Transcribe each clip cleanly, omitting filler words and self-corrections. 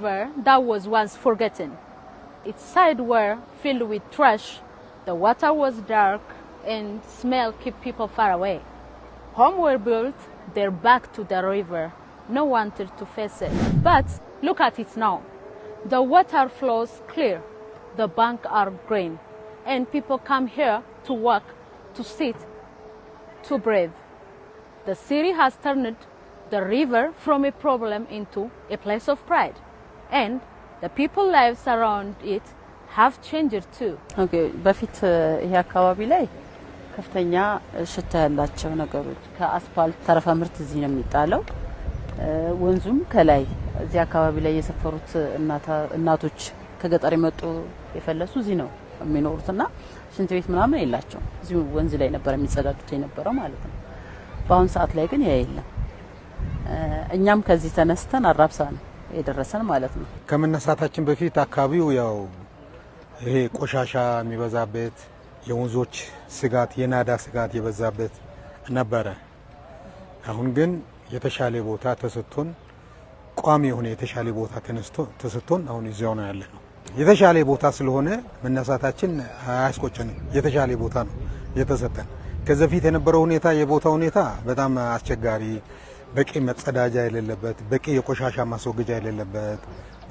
river that was once forgotten. Its sides were filled with trash, the water was dark, and smell kept people far away. Homes were built, their back to the river. No one wanted to face it. But look at it now. The water flows clear, the banks are green, and people come here to walk, to sit, to breathe. The city has turned the river from a problem into a place of pride, and the people lives around it have changed too. Okay, በፊት ይሄ አካባቢ ላይ ከፍተኛ ሽታ ያላቸው ነገሮች ከአስፋልት ተረፈ ምርት እዚህ ነው የሚጣለው። ወንዙም ከላይ እዚህ አካባቢ ላይ የሰፈሩት እናቶች ከገጠር የመጡ የፈለሱ እዚህ ነው የሚኖሩትና ሽንት ቤት ምናምን የላቸውም። እዚሁ ወንዝ ላይ ነበር የሚጸዳዱት የነበረው ማለት ነው። በአሁን ሰዓት ላይ ግን ያ የለም። እኛም ከዚህ ተነስተን አራብሳ ነው የደረሰን ማለት ነው። ከመነሳታችን በፊት አካባቢው ያው ይሄ ቆሻሻ የሚበዛበት የወንዞች ስጋት የናዳ ስጋት የበዛበት ነበረ። አሁን ግን የተሻለ ቦታ ተሰጥቶን ቋሚ የሆነ የተሻለ ቦታ ተነስቶ ተሰጥቶን አሁን እዚያው ነው ያለነው። የተሻለ ቦታ ስለሆነ መነሳታችን አያስቆጨንም። የተሻለ ቦታ ነው የተሰጠን። ከዚህ በፊት የነበረው ሁኔታ የቦታ ሁኔታ በጣም አስቸጋሪ፣ በቂ መጸዳጃ የሌለበት፣ በቂ የቆሻሻ ማስወገጃ የሌለበት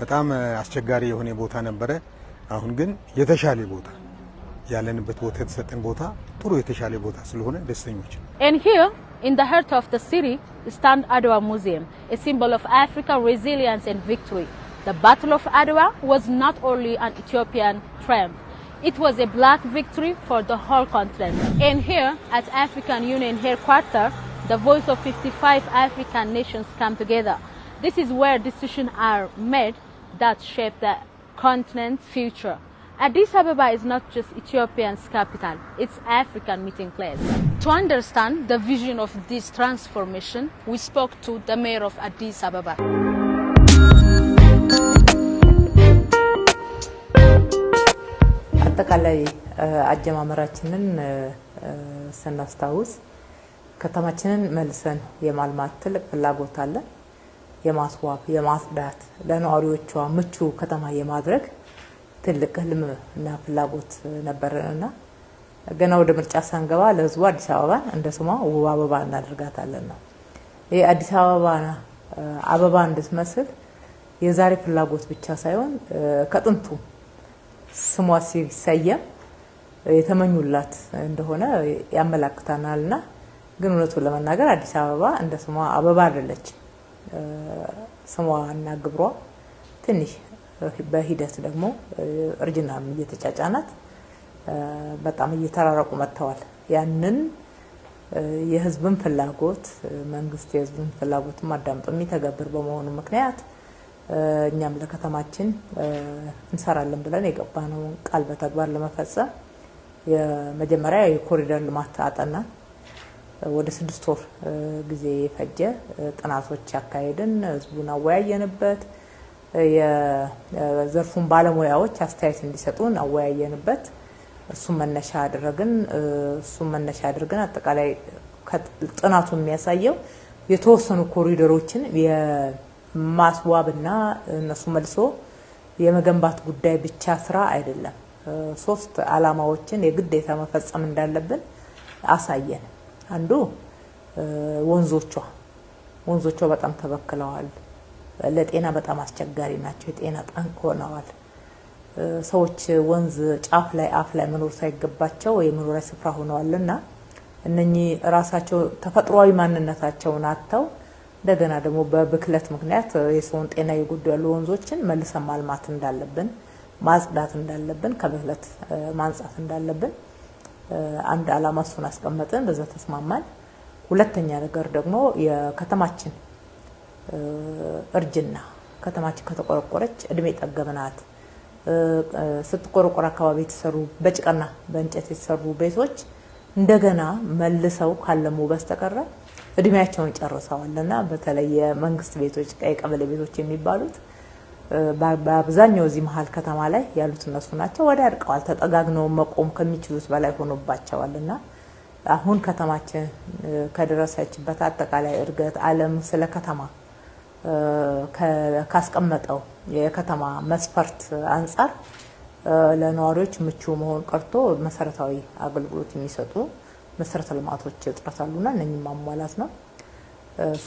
በጣም አስቸጋሪ የሆነ ቦታ ነበረ። አሁን ግን የተሻለ ቦታ ያለንበት ቦታ የተሰጠን ቦታ ጥሩ የተሻለ ቦታ ስለሆነ ደስተኞች ነን። And here, in the heart of the city, stands Adwa Museum, a symbol of African resilience and victory. The Battle of Adwa was not only an Ethiopian triumph, it was a black victory for the whole continent. And here, at African Union headquarters, the voice of 55 African nations come together. This is where decisions are made that shape the continent's future. Addis Ababa is not just Ethiopian's capital, it's African meeting place. To understand the vision of this transformation, we spoke to the mayor of Addis Ababa. አጠቃላይ አጀማመራችንን ስናስታውስ ከተማችንን መልሰን የማልማት ትልቅ ፍላጎት አለን። የማስዋብ፣ የማጽዳት፣ ለነዋሪዎቿ ምቹ ከተማ የማድረግ ትልቅ ህልም እና ፍላጎት ነበረንና ገና ወደ ምርጫ ሳንገባ ለህዝቡ አዲስ አበባን እንደ ስሟ ውብ አበባ እናደርጋታለን ነው። ይህ አዲስ አበባ አበባ እንድትመስል የዛሬ ፍላጎት ብቻ ሳይሆን ከጥንቱ ስሟ ሲሰየም የተመኙላት እንደሆነ ያመላክታናልና ግን እውነቱን ለመናገር አዲስ አበባ እንደ ስሟ አበባ አይደለች። ስሟ እና ግብሯ ትንሽ በሂደት ደግሞ እርጅናም እየተጫጫናት በጣም እየተራራቁ መጥተዋል። ያንን የህዝብን ፍላጎት መንግስት የህዝብን ፍላጎትም አዳምጦ የሚተገብር በመሆኑ ምክንያት እኛም ለከተማችን እንሰራለን ብለን የገባነውን ቃል በተግባር ለመፈጸም የመጀመሪያ የኮሪደር ልማት አጠናን። ወደ 6 ወር ጊዜ የፈጀ ጥናቶች አካሄድን፣ ህዝቡን አወያየንበት፣ የዘርፉን ባለሙያዎች አስተያየት እንዲሰጡን አወያየንበት። እሱን መነሻ አደረግን። እሱን መነሻ አድርገን አጠቃላይ ጥናቱ የሚያሳየው የተወሰኑ ኮሪደሮችን የማስዋብና እነሱ መልሶ የመገንባት ጉዳይ ብቻ ስራ አይደለም። 3 ዓላማዎችን የግዴታ መፈጸም እንዳለብን አሳየን። አንዱ ወንዞቿ በጣም ተበክለዋል። ለጤና በጣም አስቸጋሪ ናቸው። የጤና ጠንቅ ሆነዋል። ሰዎች ወንዝ ጫፍ ላይ አፍ ላይ መኖር ሳይገባቸው የመኖሪያ ስፍራ ሆነዋልና እነኚህ ራሳቸው ተፈጥሯዊ ማንነታቸውን አጥተው እንደገና ደግሞ በብክለት ምክንያት የሰውን ጤና የጎዱ ያሉ ወንዞችን መልሰን ማልማት እንዳለብን፣ ማጽዳት እንዳለብን፣ ከብክለት ማንጻት እንዳለብን አንድ ዓላማ እሱን አስቀመጥን። በዛ ተስማማን። ሁለተኛ ነገር ደግሞ የከተማችን እርጅና፣ ከተማችን ከተቆረቆረች እድሜ ጠገብ ናት። ስትቆረቆር አካባቢ የተሰሩ በጭቃና በእንጨት የተሰሩ ቤቶች እንደገና መልሰው ካለሙ በስተቀረ እድሜያቸውን ጨርሰዋልና በተለይ የመንግስት ቤቶች ቀይ ቀበሌ ቤቶች የሚባሉት በአብዛኛው እዚህ መሀል ከተማ ላይ ያሉት እነሱ ናቸው። ወዲያ አድቀዋል። ተጠጋግነው መቆም ከሚችሉት በላይ ሆኖባቸዋልና አሁን ከተማችን ከደረሰችበት አጠቃላይ እድገት ዓለም ስለ ከተማ ካስቀመጠው የከተማ መስፈርት አንጻር ለነዋሪዎች ምቹ መሆን ቀርቶ መሰረታዊ አገልግሎት የሚሰጡ መሰረተ ልማቶች እጥረት አሉና እነኝህ ማሟላት ነው።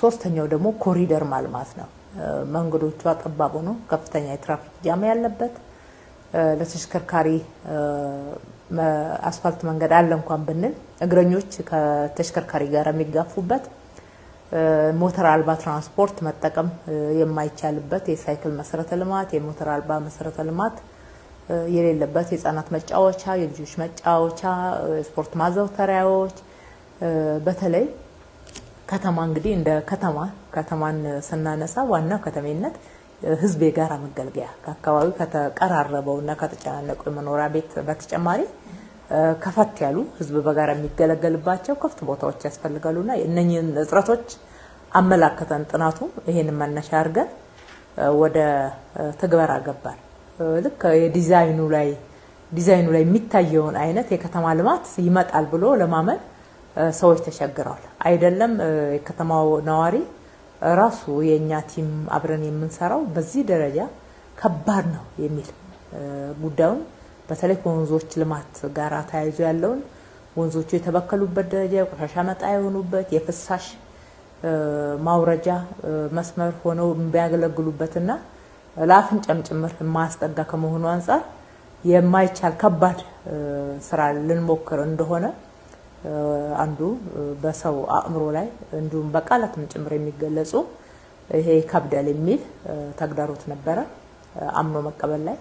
ሶስተኛው ደግሞ ኮሪደር ማልማት ነው። መንገዶቿ ጠባብ ሆኖ ከፍተኛ የትራፊክ jam ያለበት፣ ለተሽከርካሪ አስፋልት መንገድ አለ እንኳን ብንል እግረኞች ከተሽከርካሪ ጋር የሚጋፉበት፣ ሞተር አልባ ትራንስፖርት መጠቀም የማይቻልበት፣ የሳይክል መሰረተ ልማት፣ የሞተር አልባ መሰረተ ልማት የሌለበት፣ የህጻናት መጫወቻ፣ የልጆች መጫወቻ፣ ስፖርት ማዘውተሪያዎች። በተለይ ከተማ እንግዲህ እንደ ከተማ ከተማን ስናነሳ ዋናው ከተሜነት ህዝብ የጋራ መገልገያ ከአካባቢው ከተቀራረበውና ከተጨናነቀው የመኖሪያ ቤት በተጨማሪ ከፈት ያሉ ህዝብ በጋራ የሚገለገልባቸው ክፍት ቦታዎች ያስፈልጋሉና እነኚህን እጥረቶች አመላከተን ጥናቱ። ይሄንን መነሻ አድርገን ወደ ትግበራ ገባል። ልክ የዲዛይኑ ላይ ዲዛይኑ ላይ የሚታየውን አይነት የከተማ ልማት ይመጣል ብሎ ለማመን ሰዎች ተቸግረዋል። አይደለም የከተማው ነዋሪ ራሱ የኛ team አብረን የምንሰራው በዚህ ደረጃ ከባድ ነው የሚል ጉዳዩን በተለይ ከወንዞች ልማት ጋር ተያይዞ ያለውን ወንዞቹ የተበከሉበት ደረጃ፣ የቆሻሻ መጣያ የሆኑበት፣ የፍሳሽ ማውረጃ መስመር ሆነው የሚያገለግሉበትና ለአፍንጫም ጭምር የማያስጠጋ ከመሆኑ አንጻር የማይቻል ከባድ ስራ ልንሞክር እንደሆነ አንዱ በሰው አእምሮ ላይ እንዲሁም በቃላትም ጭምር የሚገለጹ ይሄ ይከብዳል የሚል ተግዳሮት ነበረ አምኖ መቀበል ላይ።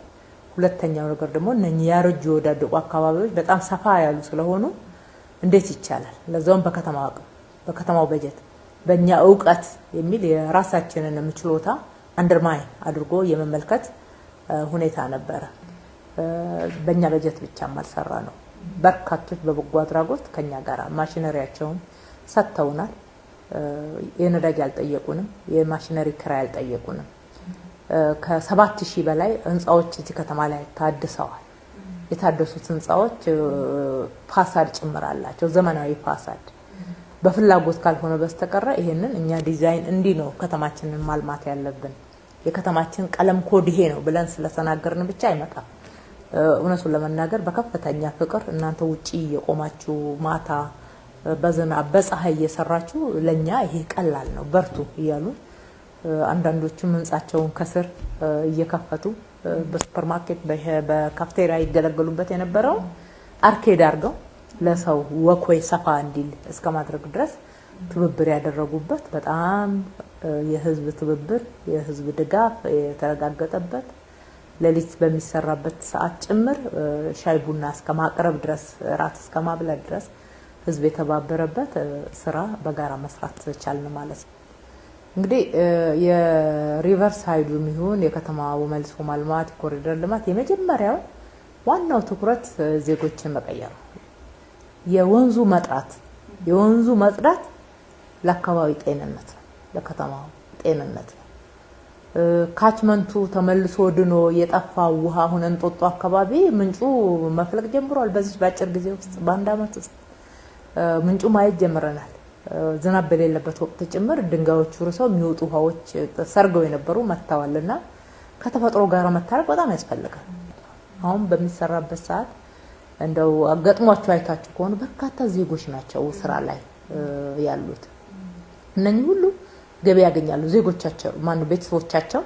ሁለተኛው ነገር ደግሞ እነኚህ ያረጁ የወዳደቁ አካባቢዎች በጣም ሰፋ ያሉ ስለሆኑ እንዴት ይቻላል፣ ለዛውም በከተማው አቅም፣ በከተማው በጀት፣ በእኛ እውቀት የሚል የራሳችንን ችሎታ አንደርማይን አድርጎ የመመልከት ሁኔታ ነበረ። በእኛ በጀት ብቻም አልሰራ ነው። በርካቶች በበጎ አድራጎት ከኛ ጋር ማሽነሪያቸውን ሰጥተውናል። የነዳጅ አልጠየቁንም፣ የማሽነሪ ክራይ አልጠየቁንም። ከ7000 በላይ ህንፃዎች እዚህ ከተማ ላይ ታድሰዋል። የታደሱት ህንፃዎች facade ጭምር አላቸው፣ ዘመናዊ facade። በፍላጎት ካልሆነ በስተቀረ ይሄንን እኛ ዲዛይን እንዲህ ነው ከተማችንን ማልማት ያለብን፣ የከተማችን ቀለም ኮድ ይሄ ነው ብለን ስለተናገርን ብቻ አይመጣም። እውነቱን ለመናገር በከፍተኛ ፍቅር እናንተ ውጪ የቆማችሁ ማታ በዝናብ በፀሐይ እየሰራችሁ ለኛ ይሄ ቀላል ነው በርቱ እያሉ አንዳንዶቹም ህንጻቸውን ከስር እየከፈቱ በሱፐርማርኬት በካፍቴሪያ ይገለገሉበት የነበረው arcade አድርገው ለሰው walkway ሰፋ እንዲል እስከ ማድረግ ድረስ ትብብር ያደረጉበት፣ በጣም የህዝብ ትብብር የህዝብ ድጋፍ የተረጋገጠበት፣ ሌሊት በሚሰራበት ሰዓት ጭምር ሻይ ቡና እስከ ማቅረብ ድረስ፣ ራት እስከ ማብላት ድረስ ህዝብ የተባበረበት ስራ በጋራ መስራት ቻልን ማለት ነው። እንግዲህ የ riverside ኡም ይሁን የከተማው መልሶ ማልማት የኮሪደር ልማት የመጀመሪያው ዋናው ትኩረት ዜጎችን መቀየር ነው። የወንዙ መጥራት ለአካባቢ ጤንነት ነው፣ ለከተማው ጤንነት ነው። Catchment ኡ ተመልሶ ድኖ የጠፋው ውሃ አሁን እንጦጦ አካባቢ ምንጩ መፍለቅ ጀምሯል። በዚህ በአጭር ጊዜ ውስጥ በአንድ አመት ውስጥ ምንጩ ማየት ጀምረናል። ዝናብ በሌለበት ወቅት ጭምር ድንጋዮቹ ርሰው የሚወጡ ውሃዎች ሰርገው የነበሩ መጥተዋልና ከተፈጥሮ ጋር መታረቅ በጣም ያስፈልጋል። አሁን በሚሰራበት ሰዓት እንደው ገጥሟቸው አይታችሁ ከሆነ በርካታ ዜጎች ናቸው ስራ ላይ ያሉት። እነኚህ ሁሉ ገቢ ያገኛሉ። ዜጎቻቸው ማነው ቤተሰቦቻቸው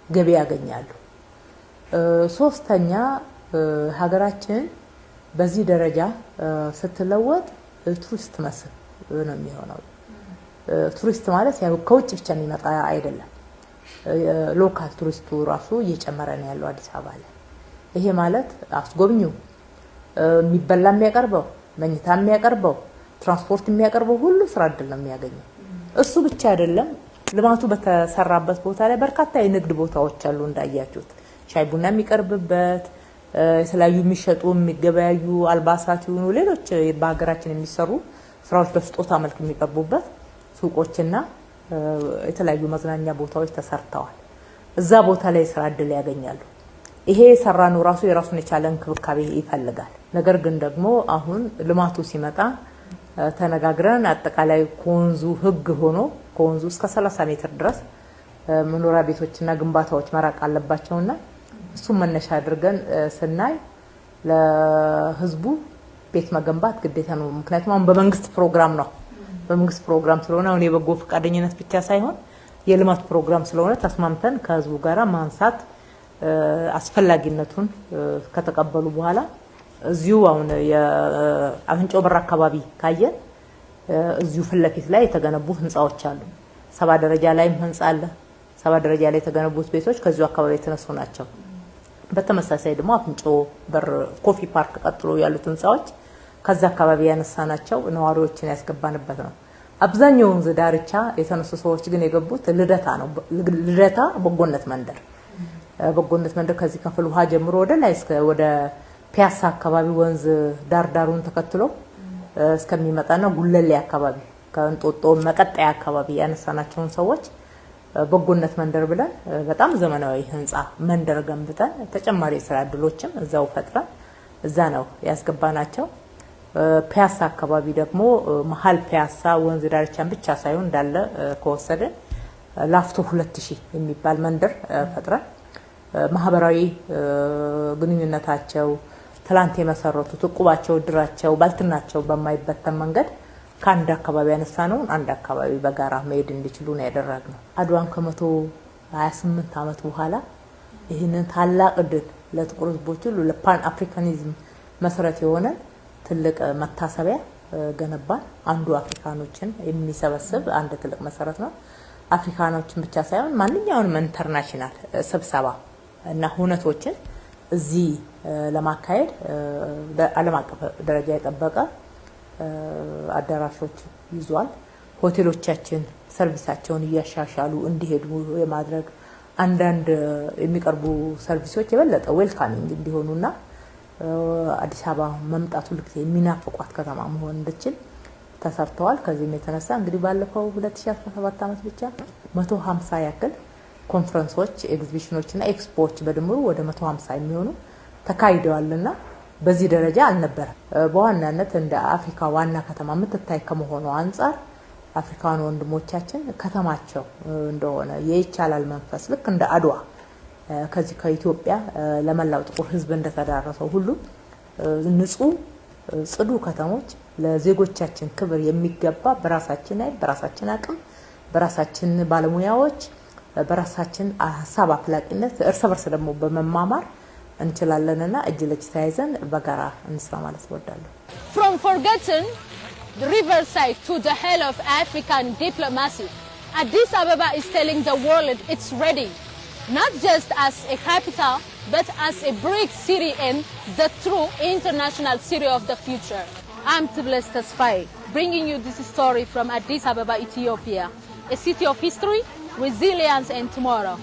ገቢ ያገኛሉ። ሶስተኛ ሀገራችን በዚህ ደረጃ ስትለወጥ ቱሪስት መስህብ ነው የሚሆነው። ቱሪስት ማለት ያው ከውጭ ብቻ የሚመጣ አይደለም። Local ቱሪስቱ ራሱ እየጨመረ ነው ያለው አዲስ አበባ ላይ። ይሄ ማለት አስጎብኚው፣ የሚበላ የሚያቀርበው፣ መኝታ የሚያቀርበው፣ ትራንስፖርት የሚያቀርበው ሁሉ ስራ እድል ነው የሚያገኘው። እሱ ብቻ አይደለም። ልማቱ በተሰራበት ቦታ ላይ በርካታ የንግድ ቦታዎች አሉ እንዳያችሁት፣ ሻይ ቡና የሚቀርብበት፣ የተለያዩ የሚሸጡ የሚገበያዩ አልባሳት ይሁኑ ሌሎች በሀገራችን የሚሰሩ ስራዎች በስጦታ መልክ የሚቀርቡበት ሱቆችና የተለያዩ መዝናኛ ቦታዎች ተሰርተዋል። እዛ ቦታ ላይ ስራ እድል ያገኛሉ። ይሄ የሰራነው ራሱ የራሱን የቻለ እንክብካቤ ይፈልጋል። ነገር ግን ደግሞ አሁን ልማቱ ሲመጣ ተነጋግረን አጠቃላይ ከወንዙ ህግ ሆኖ ከወንዙ እስከ 30 ሜትር ድረስ መኖሪያ ቤቶችና ግንባታዎች መራቅ አለባቸውና እሱን መነሻ አድርገን ስናይ ለህዝቡ ቤት መገንባት ግዴታ ነው። ምክንያቱም አሁን በመንግስት ፕሮግራም ነው። በመንግስት ፕሮግራም ስለሆነ አሁን የበጎ ፈቃደኝነት ብቻ ሳይሆን የልማት ፕሮግራም ስለሆነ ተስማምተን ከህዝቡ ጋራ ማንሳት አስፈላጊነቱን ከተቀበሉ በኋላ እዚሁ አሁን የአፍንጮ በር አካባቢ ካየን እዚሁ ፊት ለፊት ላይ የተገነቡ ህንፃዎች አሉ። 7 ደረጃ ላይም ህንፃ አለ። 7 ደረጃ ላይ የተገነቡት ቤቶች ከዚሁ አካባቢ የተነሱ ናቸው። በተመሳሳይ ደግሞ አፍንጮ በር ኮፊ ፓርክ ቀጥሎ ያሉት ህንፃዎች ከዛ አካባቢ ያነሳናቸው ነዋሪዎችን ያስገባንበት ነው። አብዛኛው ወንዝ ዳርቻ የተነሱ ሰዎች ግን የገቡት ልደታ ነው። ልደታ በጎነት መንደር፣ በጎነት መንደር ከዚህ ከፍል ውሃ ጀምሮ ወደ ላይ እስከ ወደ ፒያሳ አካባቢ ወንዝ ዳር ዳሩን ተከትሎ እስከሚመጣና ጉለሌ አካባቢ ከእንጦጦ መቀጠያ አካባቢ ያነሳናቸውን ሰዎች በጎነት መንደር ብለን በጣም ዘመናዊ ህንፃ መንደር ገንብተን ተጨማሪ የስራ እድሎችም እዛው ፈጥረን እዛ ነው ያስገባናቸው። ፒያሳ አካባቢ ደግሞ መሀል ፒያሳ ወንዝ ዳርቻን ብቻ ሳይሆን እንዳለ ከወሰድን ላፍቶ 2000 የሚባል መንደር ፈጥረን ማህበራዊ ግንኙነታቸው ትላንት የመሰረቱት እቁባቸው፣ እድራቸው፣ ባልትናቸው በማይበተን መንገድ ከአንድ አካባቢ ያነሳነውን አንድ አካባቢ በጋራ መሄድ እንዲችሉ ነው ያደረግነው። አድዋን ከ128 ዓመት በኋላ ይህንን ታላቅ ድል ለጥቁር ህዝቦች ሁሉ ለ Pan Africanism መሰረት የሆነ ትልቅ መታሰቢያ ገነባን። አንዱ አፍሪካኖችን የሚሰበስብ አንድ ትልቅ መሰረት ነው። አፍሪካኖችን ብቻ ሳይሆን ማንኛውንም international ስብሰባ እና ሁነቶችን እዚህ ለማካሄድ ዓለም አቀፍ ደረጃ የጠበቀ አዳራሾች ይዟል። ሆቴሎቻችን service ኣቸውን እያሻሻሉ እንዲሄዱ የማድረግ፣ አንዳንድ የሚቀርቡ service ኦች የበለጠ welcoming እንዲሆኑና አዲስ አበባ መምጣት ሁልጊዜ የሚናፍቋት ከተማ መሆን እንድችል ተሰርተዋል። ከዚህም የተነሳ እንግዲህ ባለፈው 2017 ዓመት ብቻ 150 ያክል ኮንፈረንሶች፣ ኤግዚቢሽኖች እና ኤክስፖዎች በድምሩ ወደ 150 የሚሆኑ ተካሂደዋልና በዚህ ደረጃ አልነበረም። በዋናነት እንደ አፍሪካ ዋና ከተማ የምትታይ ከመሆኑ አንጻር አፍሪካውያን ወንድሞቻችን ከተማቸው እንደሆነ የይቻላል መንፈስ ልክ እንደ አድዋ ከዚህ ከኢትዮጵያ ለመላው ጥቁር ሕዝብ እንደተዳረሰው ሁሉ ንጹህ ጽዱ ከተሞች ለዜጎቻችን ክብር የሚገባ በራሳችን ኃይል፣ በራሳችን አቅም፣ በራሳችን ባለሙያዎች፣ በራሳችን ሀሳብ አፍላቂነት እርስ በርስ ደግሞ በመማማር እንችላለንና እጅ ለእጅ ተያይዘን በጋራ እንስራ ማለት እወዳለሁ። From forgotten riverside to the heart of African diplomacy, Addis Ababa is telling the world it's ready, not just as a capital, but as a big city and the true international city of the future. I'm Tibles Tesfaye, bringing you this story from Addis Ababa, Ethiopia, a city of history, resilience, and tomorrow.